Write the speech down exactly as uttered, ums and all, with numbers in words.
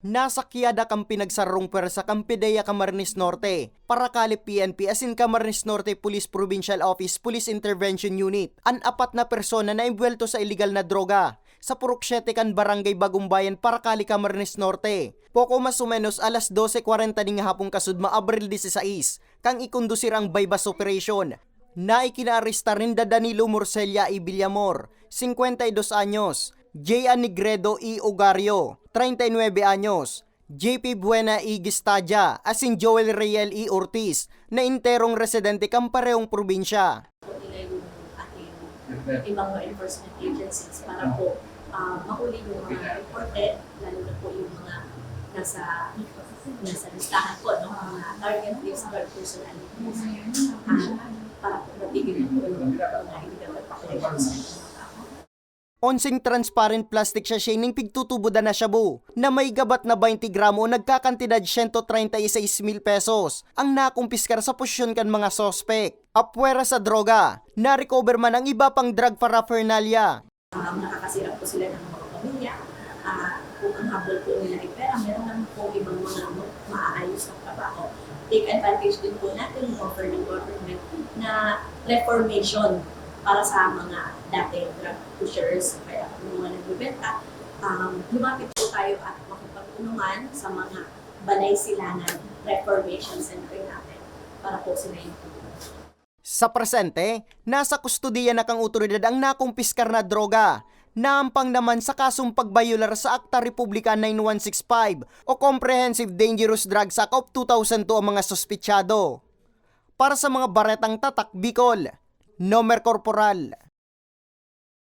Nasakyada kan pinagsararong pwersa kan PDEA Camarines Norte, Paracali P N P asin Camarines Norte Police Provincial Office Police Intervention Unit an apat na persona na embuwelto sa iligal na droga sa Purok Siete kan Barangay Bagong Bayan, Paracali, Camarines Norte. Poko mas o menos alas dose kwarenta nin hapon kasudma, Abril diseseis, kan ikondusir ang buy-bust operation, na ikinaarestar ninda Danilo Morcella y Villamor, singkwenta y dos anyos, Jay Anigredo y Ogario, treinta y nueve anyos, J P Buena y Gistadia, asin Joel Reyel y Ortiz, na enterong residente kan parehong probinsya. Po nila yung ating ibang law enforcement agencies para po, ah, mahuli yung mga reported, lalo na po yung mga nasa, nasa listahan po, no? Mga target list, third person and ah, para po matigil na po yung mga illegal na population sa mga tao. Onseng transparent plastic sachet ning pigtutubodan na shabu na may gabat na twenty gramo nagkakantidad siyento treinta y seis mil pesos ang nakumpiskar sa posisyon kan mga suspek. Apwera sa droga, na-recover man ang iba pang drug paraphernalia. Ah, nakakasira po sila ng mga pamilya. Ah, kung ang habol po nila ay pera, meron naman po ibang mga ma- maayos na trabaho. Take advantage din po natin yung offer ng government na reformation para sa mga dating drug pushers, kaya kung mga nagbibenta, um, lumapit po tayo at makipagtulungan sa mga balay silangan reformation center natin para po sila yung tulungan. Sa presente, nasa kustodiya na kan awtoridad ang nakumpiskar na droga. Naampang naman sa kasong pagbayolar sa Akta Republika nine one six five o Comprehensive Dangerous Drugs Act of two thousand two ang mga suspetsado. Para sa mga baretang tatak Bicol, Nomer Corporal.